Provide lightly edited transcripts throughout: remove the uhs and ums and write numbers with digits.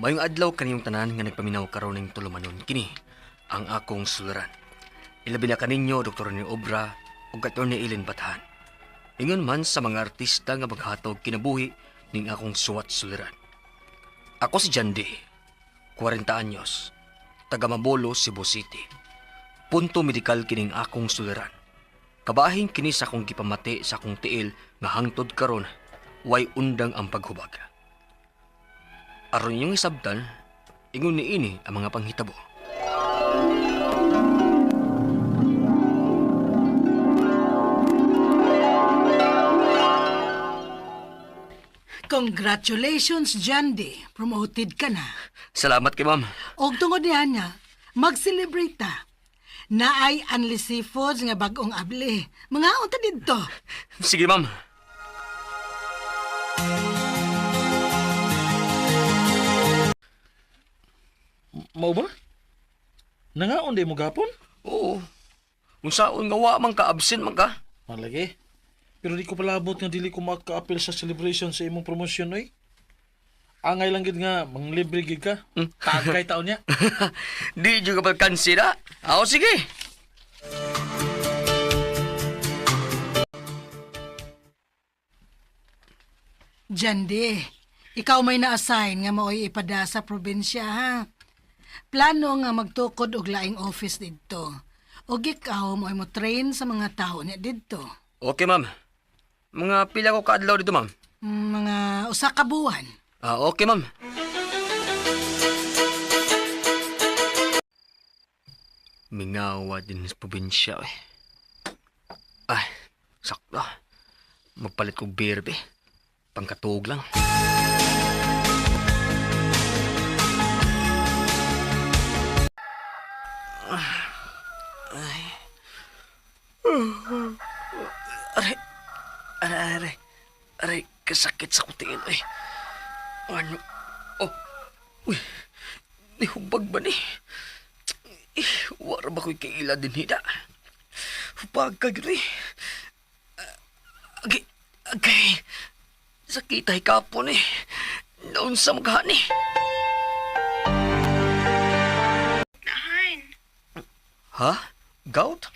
Mayong adlaw kaniyong tanan nga nagpaminaw karon ning tulumanon kini ang akong suluran. Ilabi na kaninyo Dr. ni Obra ug Attorney Ellen Bathan. Ingon man sa mga artista nga maghatog kinabuhi ning akong suwat suliran. Ako si Jandy, 40 anyos, taga Mabolo, Cebu City. Punto medikal kining akong suliran. Kabahin kini sa akong gipamati sa akong tiil nga hangtod karon way undang ang paghubag. Aron inyong isabtan, ingon niini ang mga panghitabo. Congratulations, Jandy. Promoted ka na. Salamat kay ma'am. Og tungod niya niya, mag-celebrate ta. Naay Anli Seafoods nga bagong abli. Mga unta didto. Sige ma'am. Mao ba? Nangaon di mo gapon? Oo. Unsaon nga wa man ka absent man ka? Malagi. Pero di ko palabot nga dili ko makaapil sa celebration sa imong promosyon oy. Angay lang gid nga manglibre gid ka. Tagay taon niya. Di juga pagkansi na. Ako sige. Jandy, ikaw may na-assign nga maoy ipada sa probinsya ha. Plano nga magtukod og laing office didto. Og ikaw mo'y mo train sa mga tao niya didto. Okay ma'am. Mga pila ko kaadlaw dito ma'am. Mga usa ka buwan. Ah, okay ma'am. Mingawa din sa probinsya eh. Ay, sakto. Magpalit kog beer be. Pangkatuog lang. Ay. Aray. Aray, aray. Aray, kasakit sa kutingin eh. Ano? Oh. Uy. Nihubag ba ni? Eh, wara ba ko'y kaila din hida? Hubag ka yun eh. Agay, agay. Sakit ay kapon eh. Noon sa maghan eh. Nahan. Ha? Gout?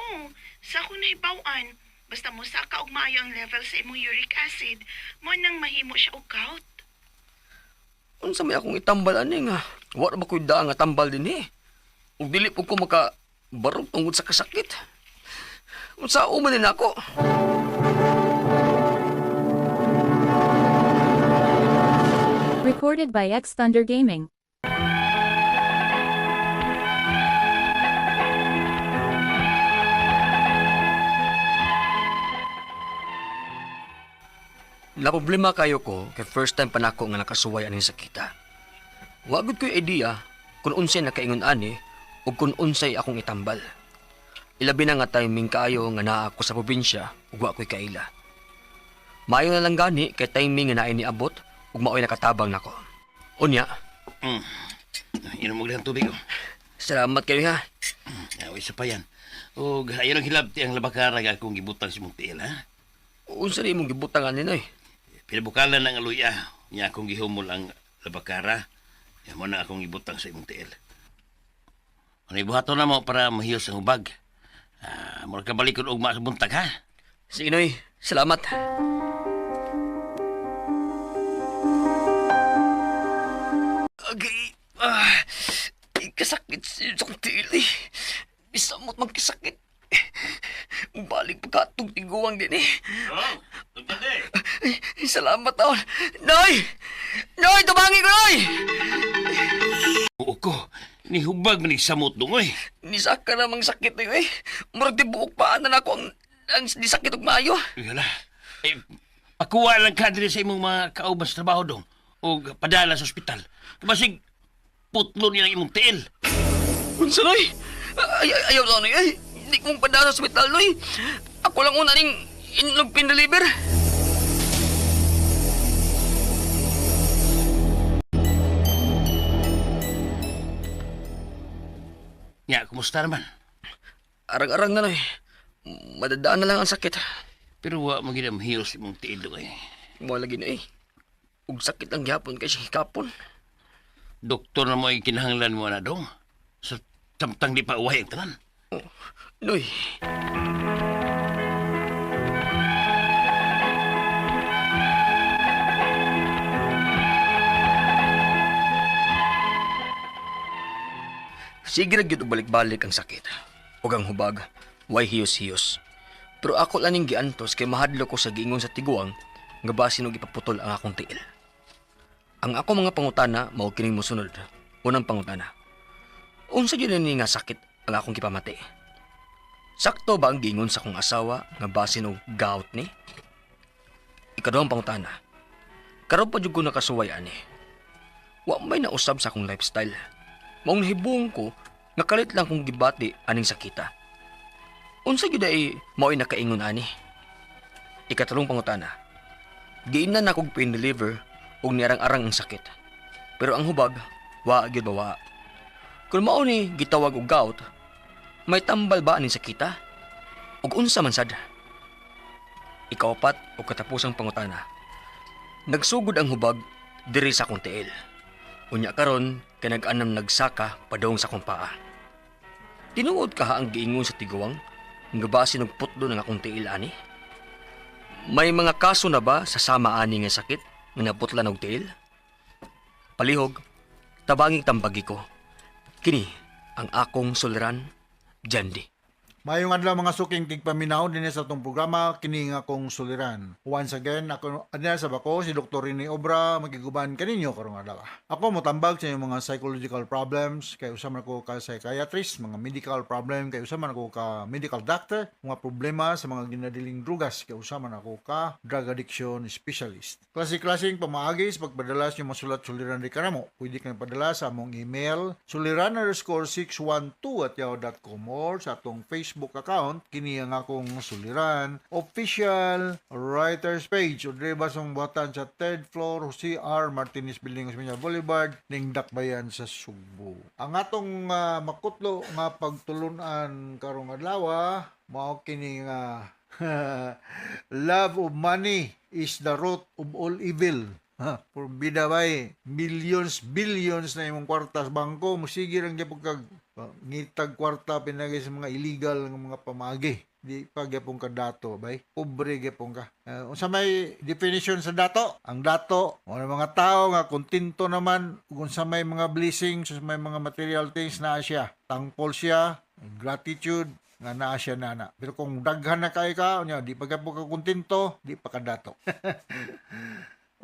Oo, sa akong nahibaw-an, basta mo saka og maayo ang level sa imong uric acid, mo nang mahimo siya og gout. Unsa may akong itambal ani nga? Wara ba ko'y daan nga tambal din eh. Ug dili po ko maka barog tungod sa kasakit. Unsa man din ako? Recorded by X Thunder Gaming. La problema kayo ko kay first time pa nako nga nakasuway aning sakita. Wa gud ko'y idea kung unsay nakaingon ani ug kung unsay akong itambal. Ilabi na nga timing kaayo nga naa ako sa probinsya ug wa ko'y kaila. Maayo na lang gani kay timing nga naay niabot ug mao'y nakatabang nako. Unya, Inom mo lang tubig. Oh. salamat kayo ha. Aw, isa pa yan. O, ayaw lang hilabti ang labakara nga akong gibutang si mong tiil, ha? Unsa ni imong gibutang ani noy? Pinabukalan ng aluya. Niya akong gihumol ang labakara. Yan mo na akong gibutang sa imong tiil. Ano ibuhaton na mo para mahiyos ang hubag? Ah, mura ka balikon ugma sa buntag, ha? Sige noy, salamat. Agay, ah, kasakit sa kong tiil eh. Bisamot magkasakit. Balik pa katong tiguang din eh. Oh, Ay, salamat taon. Noy! Noy, tumangi ko, Noy! Oo ko. Nihubag man samot dong, oy. Nisaka namang sakit na eh. Murag di buok pa na ako ang disakit og maayo. Uy, hala. Eh, pakuha lang ka diri sa imong mga kauban sa trabaho dong. O padala sa ospital. Basig, putlo niya ang imong tiil. Unsa, Noy? Ay, ay, ayaw na, Noy. Ay, hindi kong padala sa ospital, Noy. Ako lang una ning inog pin-deliver. Nya, kumusta naman? Arang-arang na, Noy. Madadaan na lang ang sakit. Pero wa mo gid mahiyos imong tiil dong eh. Mo lagi na eh. Ug sakit lang gyapon kay siya hikapon. Doktor na mo ay kinahanglan mo na dong. Sa samtang di pa uway ang tanan. Noy. Sige ra gyud og balik-balik ang sakit. Ug ang hubag, way hiyos-hiyos. Pero ako lang ning giantos kay mahadlok ko sa giingon sa tiguang nga basin og ipaputol ang akong tiil. Ang ako mga pangutana mao kining mosunod. Unang pangutana. Unsa gyud ni nga sakit ang akong gipamati? Sakto ba ang giingon sa akong asawa nga basin og gout ni? Ikaduhang pangutana. Karon pa jud ko nakasuway ani. Wa may nausab sa akong lifestyle. Maong nahibong ko nga kalit lang kong gibati aning sakita. Unsa gyud ay mao'y nakaingon ani? Ikatalong pangutana. Giinan na kog pain reliever ug niarang-arang ang sakit. Pero ang hubag, wa gyud bawa. Kung mao ni gitawag og gout, may tambal ba aning sakita? Ug unsa man sad? Ikaapat o katapusang pangutana. Nagsugod ang hubag diri sa akong tiil. Unya karon kay nag-anam nagsaka padung sa akong paa. Tinuod kaha ang giingon sa tiguang nga basin og putlo ng akong tiil ani? May mga kaso na ba sa sama ani nga sakit nga naputlan og tiil? Palihog, tabanging tambagi ko. Kini ang akong suliran, Jandi. Maayong adlaw mga suking tigpaminaw dinhi sa atong programa kini nga akong suliran. Once again, ako adina sa bako si Dr. Rene Obra magiguban kaninyo karong adlaw. Ako motambag sa inyong mga psychological problems kay usa man ako ka psychiatrist, mga medical problem kay usa man ako ka medical doctor, mga problema sa mga ginadiling drugas kay usa man ako ka drug addiction specialist. Klase-klaseng pamaagi sa pagpadala sa inyong masulat suliran di kanamo. Pwede kang padala sa among email suliran_612@yahoo.com or sa atong Facebook account kini ang akong suliran official writers page o dire ba sa buhatan sa third floor Jose R. Martinez Building, Osmeña Boulevard, ning Dakbayan sa Sugbo. Ang atong makutlo nga pagtulunan karong adlaw mao kini nga love of money is the root of all evil. Ha, bida bay, millions, billions na imong kwarta sa bangko, musige lang gyapon kag ngitag kwarta pinagi sa mga illegal nga mga pamagi. Di pa gyapon ka dato bay. Pobre gyapon ka. Unsa may definition sa dato? Ang dato, mao na mga tao nga kontento naman ug unsa may mga blessings, unsa may mga material things naa siya. Thankful siya, gratitude nga naa siya nana. Pero kung daghan na kay ka, unya di pa gyapon ka kontento, di pa ka dato.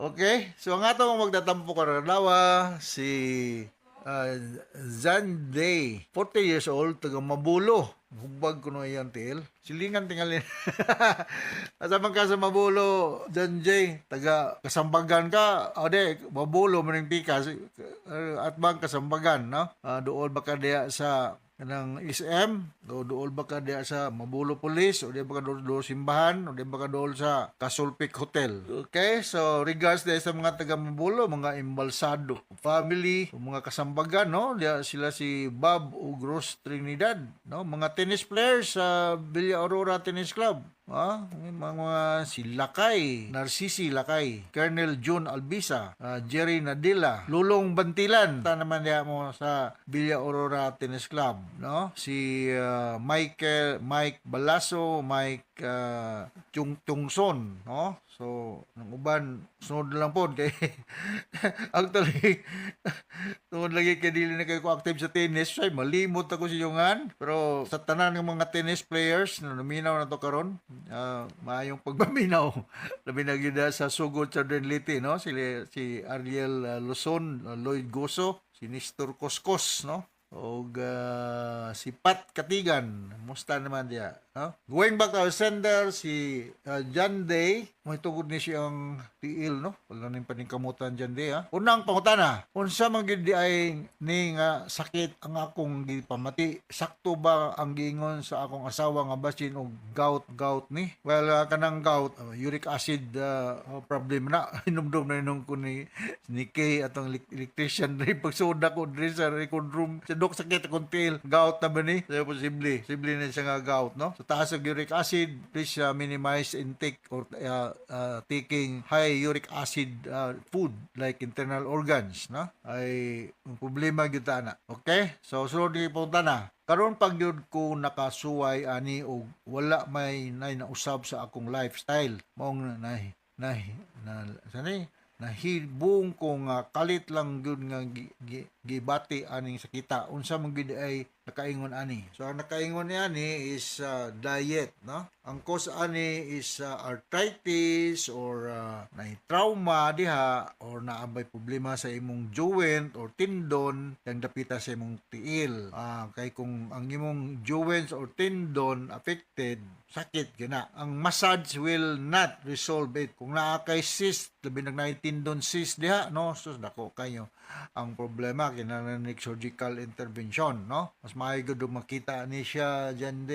Okay, so ang atong magtatampo karon adlaw si Zande, 40 years old, taga Mabulo. Hubag ko no iyang tiil. Silingan tingalin. Asa man ka sa Mabulo, Zanjay? Taga Kasambagan ka? O di, Mabulo man yung pikas. At bang Kasambagan, no? Dool ba ka diya sa kanang SM, o dool ba ka diya sa Mabulo Police, o di ba ka dool simbahan, o di ba ka dool sa Kasulpik Hotel. Okay, so regards diya sa mga taga Mabulo, mga embalsado family, o mga kasambagan, no? Diya sila si Bob ug Rose Trinidad, no? Mga tennis players sa Villa Aurora Tennis Club. Ah, mga si Lakay, Narcisi Lakay, Colonel June Albisa, Jerry Nadila, Lulong Bantilan, ta naman diya mo sa Villa Aurora Tennis Club, no? Si Michael Mike Balaso, Mike Chung Tungson, no? So, nang uban sunod lang pod kay actually tungod lagi kay dili na kayo ko active sa tennis, ay malimot ako sa iyongan. Pero sa tanan ng mga tennis players na naminaw na to karon, maayong pagpaminaw. Labi na gyud sa Sugod sa Leyte, no? Si Ariel Luzon, Lloyd Goso, si Nestor Coscos, no? Og si Pat Katigan, musta naman diya, no? Going back to our sender, si John Day, may tugod ni siyang tiil, no? Wala ning paningkamutan John Day, ha? Unang pangutana, unsa man gyud di ay ni nga sakit ang akong gipamati? Sakto ba ang giingon sa akong asawa nga basin og gout ni? Well, kanang gout, uric acid problem na. Hinumdum na nung ko ni Kay atong electrician diri pagsuda ko diri sa record room sa Dok, sakit akong tiil. Gout na ba ni? So, posible. Posible na siya nga gout, no? So, taas og uric acid, please minimize intake or taking high uric acid food like internal organs, no? Ay, ang problema gyud ta na. Okay? So, sunod ni punta na. Karon pag gyud ko nakasuway ani og wala may nay nausab sa akong lifestyle. Maong na na na sani nahibong ko nga kalit lang gyud nga gibati aning sakita. Unsa man gyud ay nakaingon ani? So ang nakaingon ni ani is diet, no? Ang cause ani is arthritis or na trauma diha or naa may problema sa imong joint or tendon yang dapita sa imong tiil. Kay kung ang imong joints or tendon affected, sakit gina. Ang massage will not resolve it. Kung naa kay cyst, labi nag naay tendon cyst diha, no? So dako kayo ang problema, kinahanglan ni surgical intervention, no? Mas maayo gud makita ni siya dyan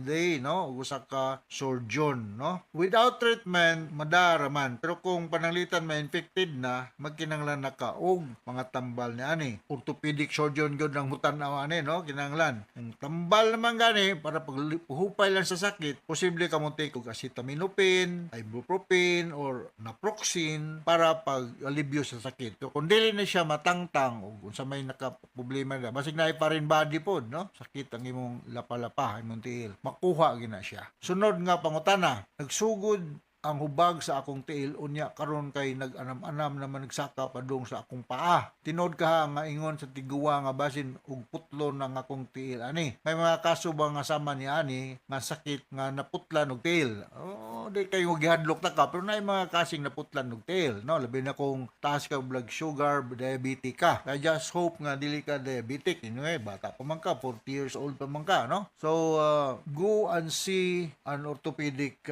day, no, ug usa ka surgeon, no? Without treatment, madara man, pero kung pananglitan ma-infected na, magkinahanglan na ka og mga tambal ni ani. Orthopedic surgeon gyud ang hutan-aw ani, no? Kinahanglan ang tambal naman gani para paghupay lang sa sakit. Posible ka mo take og acetaminophen, ibuprofen or naproxen para pag alibyo sa sakit. So kung dili na siya matangtang og unsa may naka problema na, basig naay foreign body pod, no? Sakit ang imong lapa-lapa, imong tiil, makuha gina siya. Sunod nga pangutana: nagsugod ang hubag sa akong tiil, unya karon kay nag-anam-anam naman, nagsaka padung sa akong paa. Tinuod kaha nga ingon sa tiguwa nga basin og putlo ng akong tiil ani? May mga kaso ba nga sama ni ani nga sakit nga naputlan og tiil? Oh, di kayo gihadlok ta ka, pero naay mga kasing naputlan og tiil, no? Labi na kung taas ka blood sugar, diabetic ka. I just hope nga dili ka diabetic. Anyway, bata pa man ka, 40 years old pa man ka, no? So go and see an orthopedic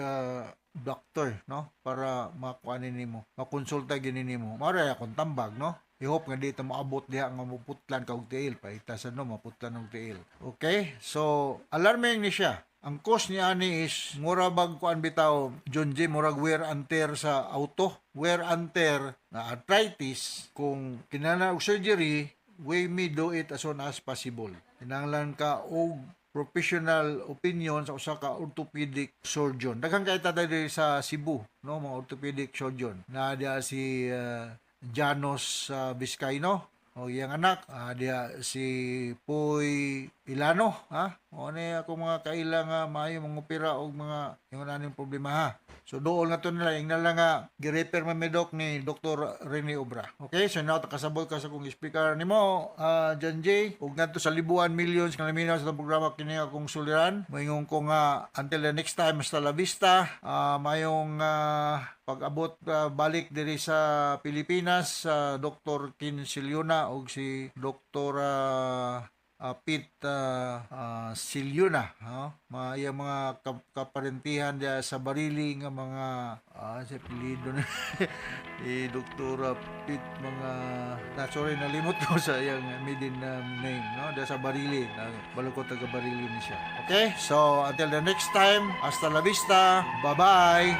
doctor, no, para makuha nimo, makonsulta gini nimo. Mao ra akong tambag, no? I hope nga dito maabot diha nga maputlan ka og tiil paita sa, no, maputlan og tiil. Okay, so alarming ni siya. Ang cause ni ani is mura bag kuan bitaw, John J, murag wear and tear sa auto, wear and tear na arthritis. Kung kinahanglan og surgery, we may do it as soon as possible. Kinahanglan ka og professional opinion sa usa ka orthopedic surgeon. Daghan kay ta diri sa Cebu, no, mga orthopedic surgeon. Na diya si Janos Vizcaino o iyang anak, diya si Poy Ilano, ha? O ni ako mga kaila nga maayo mangopera og mga ingon aning problema, ha. So dool na to nila, ingnan lang nga gi-refer man mi, Dok, ni Dr. Rene Obra. Okay, so now kasabot ka sa kong speaker nimo, John J. Ug ngadto sa libuan millions nga naminaw sa atong programa, kini akong suliran. Moingon ko nga until the next time, hasta la vista. Mayong pag-abot balik diri sa Pilipinas sa Dr. Kin Siliona ug si Dr. Pete Siliona, ha? Mga iyang mga kaparentihan diya sa Barili nga mga sa apelyido na ni Dr. Pete, mga na, sorry, nalimot ko sa iyang maiden name, no? Diya sa Barili na balukot, taga Barili ni siya. Okay, so until the next time, hasta la vista, bye bye.